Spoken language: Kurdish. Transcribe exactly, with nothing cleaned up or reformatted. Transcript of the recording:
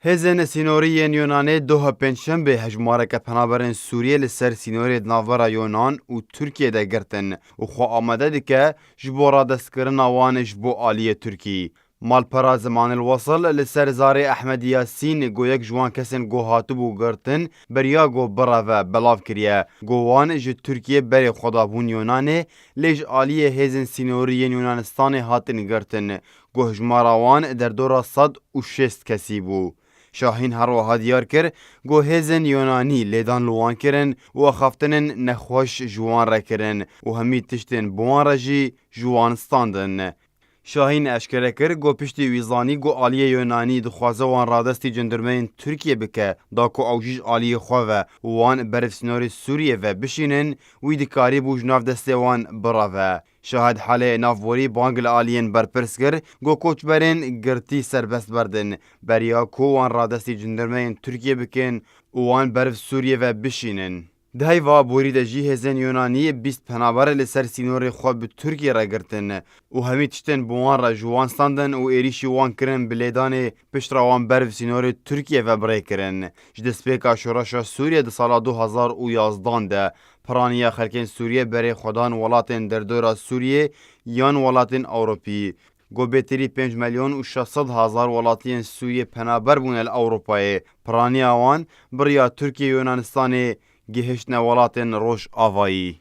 Hêzên sînorî yên Yunanê doha pêncşembê hejmareke penaberên Sûriyê li ser sînorê di navbera Yunan û Tirkiyê de girtin û xwe amade dike ji bo radestkirina wan ji bo aliyê Tirkî. Malpera Zimanil Wasil li ser zarê Ehmed Yasîn, ku yek ji wan kesên ku hatibû girtin, beriya ku bireve, belav kiriye ku wan ji Tirkiyê berê xwe dabûn Yunanê, lê ji aliyê hêzên sînorî yên Yunanistanê hatin girtin, ku hejmara wan derdora sed û şêst kesî bû. Şahîn her wiha diyar kir ku hêzên Yunanî lêdan li wan kirin û axaftinên nexweş ji wan re kirin û hemî tiştên bi wan re jî ji wan standin. Şahîn eşkere kir ku piştî wî zanî ku aliyê Yunanî dixwaze wan radestî cendirmeyên Tirkiyê bike, da ku ew jî ji aliyê xwe ve û wan beriv sînorê Sûriyê ve bişînin, wî dikarîbû ji nav destê wan bireve. Şahid halê navborî bang li aliyên berpirs kir ku koçberên girtî serbest berdin, beriya ku wan radestî cendirmeyên Tirkiyê bikin û wan beriv Sûriyê ve bişînin. Di heyva borî de jî hêzên Yunanî bîst penaber li ser sînorê xwe bi Tirkiyê re girtin û hemî tiştên bi wan re ji wan standin û êrîşî wan kirin bi lêdanê piştre wan ber bi sînorê Tirkiyê ve bi rê kirin. Ji destpêka şoreşa Sûriyê di sala du hazar û yazdan de piraniya xelkên Sûriyê berê xwe dan welatên derdora Sûriyê yan welatên Ewropî. Ku bêtirî pênc milyon û şeş sed hezar welatiyên Sûriyê penaber bûne li Ewropayê. Piraniya wan bi riya Tirkiye Yunanistanê gihiştine welatên Rojavayî.